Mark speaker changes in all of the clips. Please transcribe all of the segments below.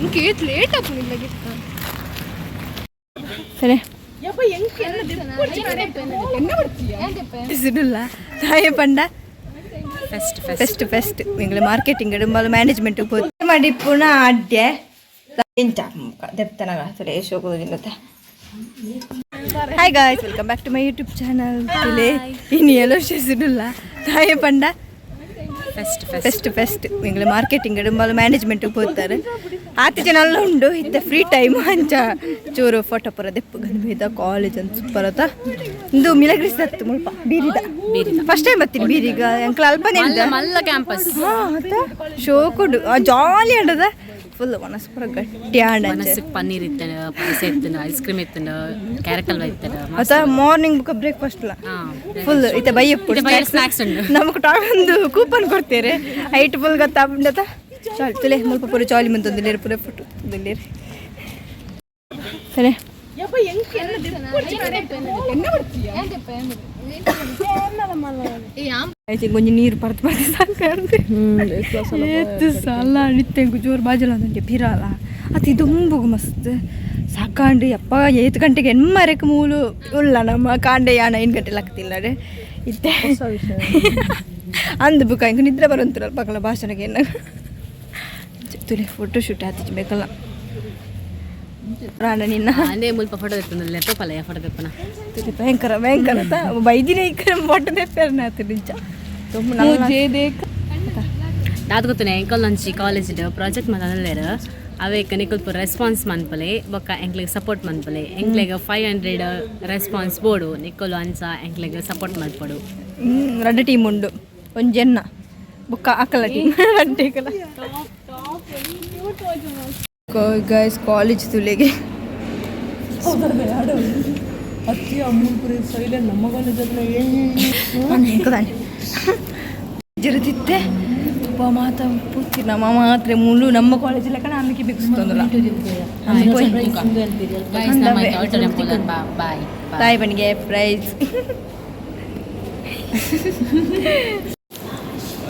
Speaker 1: ಇಂಕೇತ್ late ಆಪುಂಡು ಸರಿ ಸಿಡುಲ್ಲ ತಾಯಿ ಪಂಡ
Speaker 2: fest.
Speaker 1: Fest fest ಎಂಗ್ಲ marketing management ಮಾಡಿ ಪುನಃ ಅಡ್ಡೆ ಎಂಚ ದೆಪ್ತನಾಗ ಸರಿ ಶೋಕುದಿಲ್ಲತ್ತೆ. Hi guys, welcome back to my YouTube channel. ತುಲೆ ಇನಿ ಎಲೋಶಿಸಿಡುಲ್ಲ ತಾಯಿ ಪಂಡ
Speaker 2: fest.
Speaker 1: Fest fest ಎಂಗ್ಲ marketing management ಪೋತಾರೆ ಆತಿ ಜನ ಎಲ್ಲ ಉಂಡು ಇತ್ತ ಫ್ರೀ ಟೈಮ್ ಅಂಚ ಚೂರು ಫೋಟೋ ಪೂರ ದೆಪ್ಪು ಗಂದು ಕಾಲೇಜ್ ಅಂತ ಸೂಪರ್ ಅತ್ತ. ಇಂದು ಮಿಲಗ್ರಿಸ್ ಅತ್ತು ಮುಲ್ಪ ಬೀರಿದ. ಫಸ್ಟ್ ಟೈಮ್ ಬರ್ತೀನಿ ಬೀರಿಗ ಅಂಕಲ್ ಅಲ್ಪನೇ.
Speaker 2: ಮಲ್ಲ ಮಲ್ಲ ಕ್ಯಾಂಪಸ್.
Speaker 1: ಶೋಕುಂಡು, ಜಾಲಿ ಅಂಡದ, ಫುಲ್ ಮನಸ್ಪುರ ಗಟ್ಟಿ ಆಂಡ.
Speaker 2: ಮನಸ್ಸಿಗೆ ಪನ್ನೀರ್ ಇತ್ತನ, ಪಾಯಸ ಇತ್ತನ, ಐಸ್ ಕ್ರೀಮ್ ಇತ್ತನ, ಕ್ಯಾರೆಟ್ ಹಲ್ವಾ ಇತ್ತನ.
Speaker 1: ಅತ್ತ ಮಾರ್ನಿಂಗ್ ಬುಕ್ಕ ಬ್ರೇಕ್ಫಾಸ್ಟ್ ಫುಲ್ ಇತ್ತೆ ಬೈಯಪ್ಪು.
Speaker 2: ಇತ್ತೆ ಬಯ್ಯ snacks ಉಂಡು.
Speaker 1: ನಮಕ್ ಒಂದು ಕೂಪನ್ ಕೊಡ್ತೀರಿ, ಐಟ್ ಫುಲ್ ಗೊತ್ತಾಪುಂಡತ. ಚಾಲಿ ತುಲೆ ಮುಲ್ಪ ಪೂರ ಜಾಲಿ ಮುಂದೊಂದು ಪೂರ ಫೋಟೋ ದುಲ್ಲೇರು. ಸರಿ. ಆಯ್ತು, ಒಂಜಿ ನೀರು ಪರ್ತು ಪರ್ತು ಸಾಕಂತೆ. ಏತ್ ಸಲ ನಿತ್ತೆಂಗು ಜೋರು ಬಾಜಲ ಅಂದಂಗೆ ಪಿರಾಲ ಅತಿ ದುಂಬುಗು ಮಸ್ತ್ ಸಾಕಾಂಡು. ಯಪ್ಪ, ಏತ್ ಗಂಟೆಗೆ ಎನ್ಮರೆಕ್ ಮೂಲು ಉಲ್ಲ ನಮ್ಮ ಕಾಂಡೆ ಯಾನ 5 ಗಂಟೆ ಲಕ್ತಿಲ್ಲಡೆ ಇತ್ತೆ ಅಂದು ಬುಕ್ಕ ಇಂಕ ನಿದ್ರೆ ಬರಂತಿರಲ್ಲ ಪಕ್ಕಲ ಭಾಷಣಕ್ಕೆ ಏನ. ತುಲೆ ಫೋಟೋ ಶೂಟ್ ಆತಿಚ್ ಬೇಕಲ್ಲ ರಾಣ ನಿನ್ನ.
Speaker 2: ಅದೇ ಮುಲ್ಪ ಫೋಟೋ ತೆಪ್ಪುಂದಲ್ಲ, ತೋಪಲ್ಲ ಫೋಟೋ ತೆಪ್ಪನ.
Speaker 1: ತುಲೆ ಭಯಂಕರ ಭಯಂಕರ ಅಂತ ಬೈದಿನ ಈ ಕಡೆ ಫೋಟೋ ತೆಪ್ಪೇರ್ನ ಆತು ನಿಜ.
Speaker 2: ದಾದ ಗೊತ್ತನೆ, ಎಂಕಲ್ ಒಂಜಿ ಕಾಲೇಜ್ ಪ್ರಾಜೆಕ್ಟ್ ಮಲ್ತೊಂದುಲ್ಲೆರ್. ಅವೇಕ್ ನಿಕುಲ್ ಪೂರ ರೆಸ್ಪಾನ್ಸ್ ಮನ್ಪಲೆ, ಬೊಕ್ಕ ಎಂಕ್ಲೆಗ್ ಸಪೋರ್ಟ್ ಮನ್ಪಲೆ. ಎಂಕ್ಲೆಗ್ 500 ರೆಸ್ಪಾನ್ಸ್ ಬೋಡು. ನಿಕುಲು ಅಂಚ ಎಂಕ್ಲೆಗ್ ಸಪೋರ್ಟ್ ಮಲ್ಪೊಡು.
Speaker 1: ರಡ್ಡ್ ಟೀಮ್ ಉಂಡು, ಒಂಜಿ ಎನ್ನ ಬುಕ್ಕ ಅಕಲ ಟೀಮ್ ರಡ್ಡ್ ಏಕಲ. Guys, college ತುಲೆಗೆ. ಜರುತಿತ್ತೆ ಒಬ್ಬ ಮಾತ ಪೂತಿ ನಮ್ಮ ಮಾತ್ರ ಮುಳು ನಮ್ಮ ಕಾಲೇಜ್ ಲೆಕ್ಕ ಆమెకి ಬಿಗಿಸ್ತೊಂದಲ್ಲ.
Speaker 2: ಬಾಯ್.
Speaker 1: ತಾಯಿ ಬನ್ನಿಗೆ ಪ್ರೈಸ್.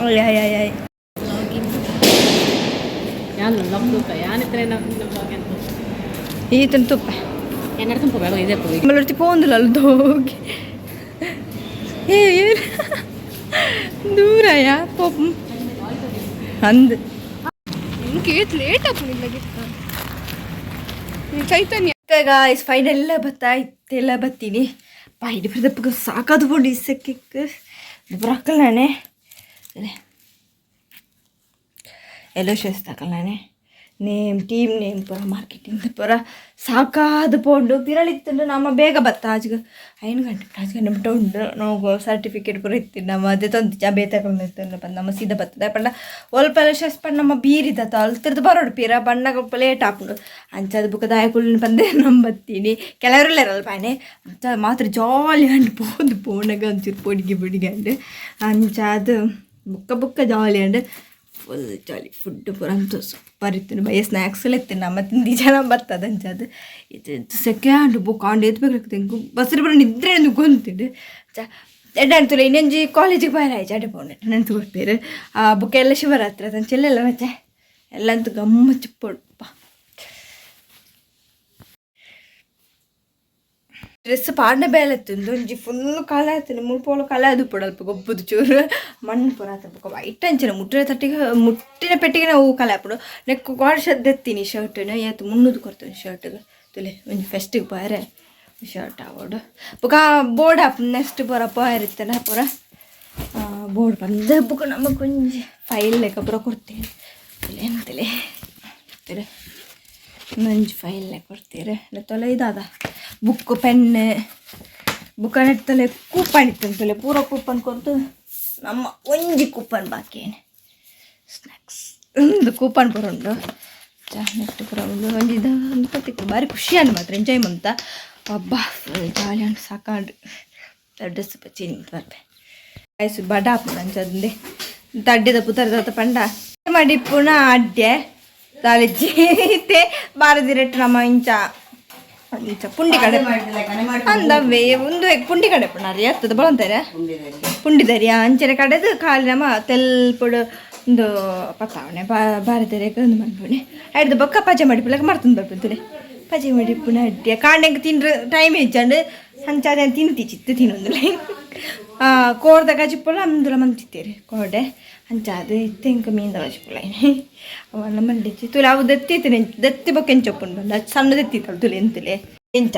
Speaker 1: ಆಯ್ ಆಯ್ ಆಯ್.
Speaker 2: ಯಾನ್ ಲಬ್ದುಕ ಯಾನ್ ಇತ್ತರೆ.
Speaker 1: ಈತನ ತುಪ್ಪ.
Speaker 2: ಎನ್ನಡ ತುಂಬ ಬೇಡ ಇದೆ.
Speaker 1: ಮಲ್ಲೊರ್ತಿ ಪೋಂದುಲ ಹೋಗಿ ಏ ಏನು ದೂರಯ ಪೋಪ್ ಅಂದ್.
Speaker 3: ಇಂಕೇತ್ ಲೇಟ್ ಆಪುಂಡು ಚೈತನ್ಯ.
Speaker 1: ಗಾಯ್ಸ್, ಫೈನಲ್ ಬತ್ತಾ ಇತ್ತೆಲ್ಲ ಬತ್ತೀನಿ ಬಾಯಿಡಿ ಪ್ರದಪ್ಪಗ ಸಾಕಾದು ಪೋಂಡು ಇಸಕ್ಕಿಕ್ ಬರಕ್ಕಲ್ಲ ನಾನೇ ಎಲ್ಲೋ ಶೇಸ್ತಾಕಲ್ಲ ನಾನೇ name team name ಪೂರ ಮಾರ್ಕೆಟಿಂಗ್ ಪೂರ ಸಾಕಾದ ಪೋಂಡು. ಪಿರಳಿತ್ತುಂಡು ನಮ್ಮ ಬೇಗ ಬತ್ತ ಆಜ್ಗ 5 ಗಂಟೆ 5 ಗಂಟೆ ಮುಟ್ಟ ಉಂಡು. ನಾವು ಸರ್ಟಿಫಿಕೇಟ್ ಪೂರ ಇತ್ತು ನಮ್ಮ ಅದೇ ತಂದು ಬೇತೆ ಇತ್ತು ಪಂದ್ ನಮ್ಮ ಸೀದಾ ಬರ್ತದೆ ಪಂಡ ಒಲ್ಪ ಎಲ್ಲ ಶಸ್ ಪಂಡ ನಮ್ಮ ಬೀರಿದ ಅಲ್ತಿರ್ದು ಬರೋಡು ಪಿರ ಬಣ್ಣಗ ಲೇಟ್ ಆಪುಂಡು. ಅಂಚಾದ ಬುಕ್ಕ ದಾಯಕುಳಿನ ಬಂದೆ ನಮ್ಮ ಬತ್ತೀನಿ. ಕೆಲವರೆಲ್ಲ ಇರಲ್ಲ ಪಾನೆ ಅಂಚ ಮಾತ್ರ ಜಾಲಿ ಅಂಡ್ ಪೋದು ಪೋಣಗ ಒಂಚೂರು ಪೊಡಿಗೆ ಬೊಡಿಗೆ ಅಂಡ್ ಅಂಚಾದ ಬುಕ್ಕ ಬುಕ್ಕ ಜಾಲಿ and full jolly. Food ಪೂರ ಅಂತೂ ಸೂಪರ್ ಇತ್ತು. ಬಯ್ಯ ಸ್ನ್ಯಾಕ್ಸ್ ಎಲ್ಲ ಇತ್ತು. ನಮ್ಮ ತಿಂದಿ ಜನ ಬರ್ತದೆ ಅಂಚಾದ ಇದು ಸೆಕೆ ಅಂಡು ಬೊಕ್ಕ ಅಂಡು ಎತ್ಬೇಕಾಗ್ತದೆ. ಬಸ್ರು ಬರ ನಿದ್ರೆ ಗೊಂತಿಂಡು ಚ ಎಡ್ಡೆ ಅಂತಲ್ಲ. ಇನ್ನೊಂಜಿ ಕಾಲೇಜಿಗೆ ಬರ ಆಯ್ತು ಅಡ್ಡೆ ಪೋಂಡೆ ನೆನ್ತು ಕೊಡ್ತೀರಿ. ಆ ಬುಕ್ ಎಲ್ಲ ಶಿವರಾತ್ರಿ ಅದಂಚೆಲ್ಲ ಮತ್ತೆ ಎಲ್ಲ ಅಂತೂ ಗಮ್ಮ ಚಿಪ್ಪೊಡಪ್ಪ. ಡ್ರೆಸ್ ಪಾಡ್ನ ಬೇಲೆ ಒಂಜಿ ಫುಲ್ ಕಲೆ ಆತುಂಡು. ಮುಲ್ಪ ಕಲೆ ಅದು ಪೊಡಲ್ಪ ಗೊಬ್ಬುದು ಚೂರು ಮಣ್ಣು ಪೂರ ಆತ. ಬೊಕ ವೈಟ್ ಅಂಚಿನ ಮುಟ್ಟಿನ ತಟ್ಟಿಗೆ ಮುಟ್ಟಿನ ಪೆಟ್ಟಿಗೆ ನಾವು ಕಲೆ ಆಪುಂಡು. ನೆಕ್ಕ್ ಗಾಡ್ ದೆತ್ತೀನಿ ಶರ್ಟ್ನ ಏತ್ 300 ಕೊಡ್ತೀನಿ ಶರ್ಟ್ಗೆ. ತುಲೆ ಒಂಜಿ ಫೆಸ್ಟಿಗೆ ಪೋಯರೆ ಶರ್ಟ್ ಆವೊಡು. ಬೊಕ ಬೋರ್ಡ್ ಆಪುಂಡು ನೆಕ್ಸ್ಟ್ ಪೂರ ಪೋಯರೆ ಇತ್ತಂಡ ಪೂರ ಬೋರ್ಡ್ ಬಂದು ಬೊಕ ನಮಕ್ ಒಂಜಿ ಫೈಲ್ ಲೆಕ್ಕ ಪೂರ ಕೊಡ್ತೇನೆ. ತುಲೆ ಎಂತಲೆ ತುಲೆ ಒಂಜಿ ಫೈಲ್ ಲೆಕ್ಕ ಕೊಡ್ತೀರಿ. ತೊಲೆ ಇದಾದ book pen book ನೆತ್ತಲೆ coupon ಇತ್ತಂತಲೆ ಪೂರ ಕೂಪನ್ ಕೊರ್ದು ನಮ್ಮ ಒಂಜಿ ಕೂಪನ್ ಬಾಕಿ ಏನೆ ಸ್ನ್ಯಾಕ್ಸ್ ಒಂದು ಕೂಪನ್ ಪೂರ ಉಂಡು. ಚಾ ನೆಟ್ ಪೂರ ಉಂಡು. ಒಂಜಿ ಒಂದು ಪತ್ತಿಕ್ಕು ಭಾರಿ ಖುಷಿ ಅಂಡ್ ಮಾತ್ರ ಎಂಜಾಯ್ ಮಂತ. ಅಬ್ಬಾ, ಫುಲ್ ಜಾಲಿ ಅಂಡ್ ಸಾಕಾಂಡ್. ಡ್ರೆಸ್ ಚೇಂಜ್ ಬರ್ಪೆ ಆಯ್ಸು ಬಡ ಆಪುಂಡು ಅಂಚಂದೆ ತಡ್ಡಿದ ಪುತರ್ದ ಪಂಡ ಮಾಡಿ ಪುನಃ ಅಡ್ಡೆ ದಾಳಿಜ್ಜಿ ಇತ್ತೆ ಬಾರದಿರೆಟ್ ನಮ್ಮ ಇಂಚ ಇಂಚ ಪುಂಡಿ ಕಡೆ ಅಂದವೇ ಒಂದು ಪುಂಡಿ ಕಡೆ ಪುಣಾರಿ ಎತ್ತದ ಬಳಂತಾರೆ ಪುಂಡಿದರಿ ಅಂಚನೆ ಕಡೆದು ಖಾಲಿ ನಮ್ಮ ತೆಲ್ಪುಡು. ಒಂದು ಪತ್ತಾವಣೆ ಭಾರತರೇಕ ಒಂದು ಮನ್ಪುಣೆ ಐಡ್ದು ಬೊಕ್ಕ ಪಜೆ ಮಡಿಪುಲಕ ಮರ್ತುಂದು ಬರ್ಪುತ್ತಲೆ ಪಜೆ ಮಡಿಪುನ ಅಡ್ಡಿಯ ಕಾಂಡೆಂಗ್ ತಿಂಡ್ರ ಟೈಮ್ ಹೆಚ್ಚಂಡು ಅಂಚಾದ ತಿಂತಿ ಚಿತ್ತು ತಿನ್ನೊಂದುಲೆ ಕೋರ್ದ ಗಜಿಪುಲ ಅಂದುಲ ಮಂತಿತ್ತೇರು ಕೋಡೆ ಅಂಚಾದ ಇತ್ತೆ ಇಂಕ ಮೀನ್ದ ಗಜಿಪುಲ ಅವನ್ನ ಮಂಡಿಚ್ಚಿ ತುಲೆ ಅವು ದತ್ತಿ ದತ್ತಿ ಬೊಕ್ಕ ಎಂಚೊಪ್ಪುಂಡು ಬಂದ ಸಣ್ಣ ದತ್ತಿ ತುಲೆ ಎಂತುಲೆ ಎಂಚ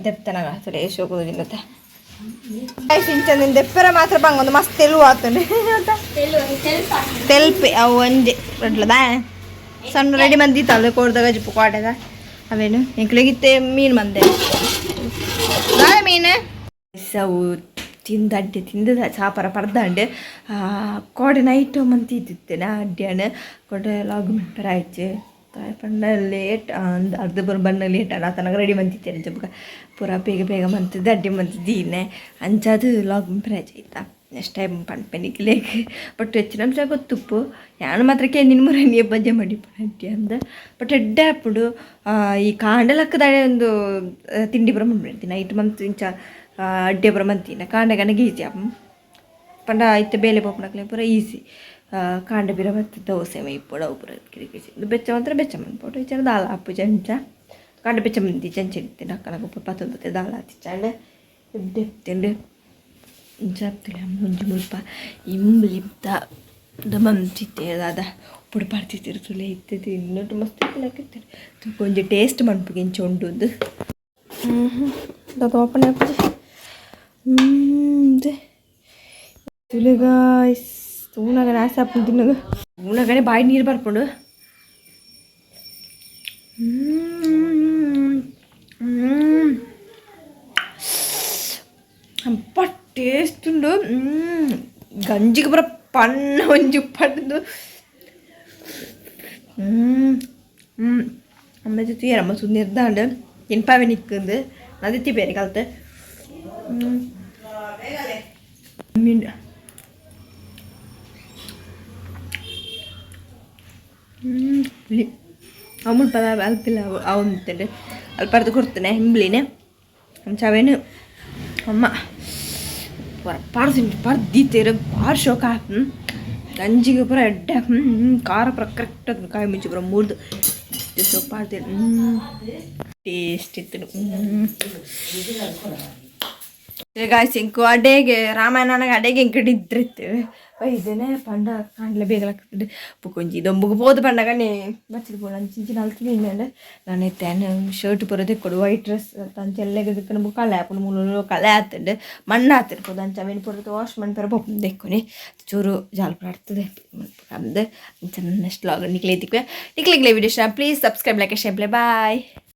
Speaker 1: ದೆಪ್ತನಗ ತುಲೆ ಶೋಕುದು ತಿನ್ನುತ್ತೆ ಇಂಚಂದಿನ ದೆಪ್ಪರ ಮಾತ್ರ ಬಂಗೊಂದು ಮಸ್ತ್ ತೆಲು ಆತುಂಡು ತೆಲ್ಪೆ ಅವು ಒಂಜೆ ರಡ್ಲದ ಸಣ್ಣ ರೆಡಿ ಮಂದಿತ್ತಲ್ಲ ಕೋರ್ದ ಗಜಿಪು ಕೋಟೆದ ಅವೇನು ಎಂಕ್ಲೆಗಿತ್ತೆ ಮೀನು ಮಂದೆ ದಾದ ಮೀನು ಅವು ತಿಂದ ಅಡ್ಡೆ ತಿಂದ ಚಾಪರ ಪರ್ದಾಂಡ್ ಕೋಡೆ ನೈಟ್ ಮಂತಿದ್ದಿತ್ತೆ ನಾ ಅಡ್ಡ್ಯಾಣ ಕೋಡೆ ಲಾಗ್ ಮೆಂಪರ್ ಆಯ್ತು ತಾಯಿ ಪಂಡ ಲೇಟ್ ಅಂದ್ ಅರ್ಧ ಬರ ಬಣ್ಣ ಲೇಟ್ ಅಲ್ಲ ತನಕ ರೆಡಿ ಮಂತಿತ್ತೇನೆ ಜಬ್ಬ ಪೂರ ಬೇಗ ಬೇಗ ಮಂತಿದ್ದೆ ಅಡ್ಡಿ ಮಂತಿದ್ದೀನೆ ಅಂಚಾದು ಲಾಗ್ ಮೆಂಪರ್ ಆಯ್ತಾ ನೆಕ್ಸ್ಟ್ ಟೈಮ್ ಪನ್ಪೆನಿಕ್ಲೇಕ್ ಬಟ್ ಹೆಚ್ಚಿನ ಅಂಶ ಗೊತ್ತುಪ್ಪು ಯಾನು ಮಾತ್ರ ಕೆಂದಿನ ಮುರನಿ ಬಜ್ಜೆ ಮಾಡಿ ಅಡ್ಡಿ ಅಂದ ಬಟ್ ಎಡ್ಡೆ ಆಪುಂಡು ಈ ಕಾಂಡಲಕ್ಕದ ಒಂದು ತಿಂಡಿ ಬರ ಮಂಡ್ಬಿಡ್ತೀನಿ ನೈಟ್ ಮಂತ್ ಇಂಚ ಅಡ್ಡೆ ಬರ ಮಂತಿನ ಕಾಂಡ ಗನಗೆ ಈಸಿ ಆಪು ಪಂಡ ಇತ್ತೆ ಬೇಲೆ ಪೋಪುನಕ್ಲೆ ಪೂರ ಈಸಿ ಕಾಂಡ ಬಿರ ಬತ್ತು ದೋಸೆ ಮೈಪೊಡು ಅವು ಪೂರ ಕಿರಿಕಿಸಿ ಇದು ಬೆಚ್ಚ ಮಾತ್ರ ಬೆಚ್ಚ ಮನ್ಪೊಡು ಇಚ್ಚಾರ ದಾಲ ಆಪು ಚಂಚ ಕಾಂಡ ಬೆಚ್ಚ ಮಂದಿ ಚಂಚ ಇಡ್ತೀನಿ ಅಕ್ಕನಗ ಪತ್ತೊಂದು ದಾಲ ಆತಿಚ್ಚಾಂಡ ಎಡ್ಡೆ ತಿಂಡು ಇಂಚಾಪ್ತಿಲ್ಲ ಮುಂಜಿ ಮುಲ್ಪ ಇಂಬ್ಲಿಪ್ತ ದಮಂತಿತ್ತೆ ದಾದ ಉಪ್ಪುಡು ಪಾಡ್ತಿತ್ತಿರು ತುಲೆ ಇತ್ತೆ ತಿನ್ನೋಟು ಮಸ್ತ್ ಇತ್ತಿಲ್ಲ ಕೊಂಚ ಟೇಸ್ಟ್ ಮನ್ಪುಗೆ ಇಂಚ ಉಂಡು ದಾದ ಓಪನ್ ಆಪುಜಿ ತುಲೆ ಗಾಯ್ಸ್ ತೂನಗನೆ ಆಸೆ ಆಪುಂಡು ತಿನ್ನಗ ತೂನಗನೆ ಬಾಯಿ ನೀರು ಬರ್ಪುಂಡು ಅಪ್ಪ ಟೇಸ್ಟ್ ಉಂಡು ಗಂಜಿಗೆ ಬರ ಪಣ್ಣ ಒಂಜಿ ಉಪ್ಪಂಡು ಅಮ್ಮ ಜೊತೆ ಅಮ್ಮ ಸುಂದಿರ್ದಾಂಡು ತಿನ್ಪಾವೆ ನಿಕ್ಕಂದು ನದಿತ್ತಿ ಬೇರೆ ಕಲ್ತು ಮೀನು ಹುಳಿ ಅಮುಲ್ ಪದ ಅಲ್ಪಿಲ್ಲ ಅವಂತಂಡು ಅಲ್ಪರ್ದು ಕೊಡ್ತಾನೆ ಹಿಂಬ್ಳಿನೆ ಅಂಚವೇನು ಅಮ್ಮ ಪರ ಪರ್ ದೀತೇರು ಬಾರ್ ಶೋಕ ಗಂಜಿಗೆ ಪೂರ ಎಡ್ಡೆ ಖಾರ ಪೂರ ಕರೆಕ್ಟ್ ಅದು ಕಾಯಿ ಮುಂಚೆ ಪೂರ ಮುರಿದು ಶೋಕ್ ಪಾಡ್ತೇನೆ ಟೇಸ್ಟ್ ಇತ್ತು ಗಾಯ್ಸ್ ಇಂಕು ಅಡೇಗೆ ರಾಮಾಯಣ ಅಡೇಗೆ ಇಂಕಡೆ ಇದ್ರಿತ್ತು ಬೈದೇನೆ ಪಂಡ ಕಾಂಡ್ಲೆ ಬೇಗಲಾಗ್ತದೆ ಪುಕೊಂಜಿ ದೊಂಬುಗು ಪೋದು ಪಂಡಗನೆ ಬಚ್ಚಿದ ಪೋಣ ಅಂಚಿಂಚಿನ ಅಲ್ತಿನಿ ಮೇಲೆ ನಾನು ಎತ್ತೇನೆ ಶರ್ಟ್ ಪೂರ ಕೊಡು ವೈಟ್ ಡ್ರೆಸ್ ಅಂಚೆಲ್ಲೆಗೆ ದಿಕ್ಕನ ಕಳೆ ಆಪುಂಡು ಮೂಲು ಕಳೆ ಆತಂಡು ಮಣ್ಣು ಆತಿರ್ಬೋದು ಅಂಚ ಅವೇನು ಪೂರ ವಾಶ್ ಮಣ್ಣು ಪೋಪುಂಡು ದೆಕ್ಕೊನಿ ಚೂರು ಜಾಲ್ ಪೂರ ಆಡ್ತದೆ ಅಂದ್ ಅಂಚ ನೆಕ್ಸ್ಟ್ ಲಾಗ್ ನಿಕ್ಲೆ ತಿಕ್ವೆ ನಿಕ್ಲಿಗ್ಲೆ video please subscribe like share bye.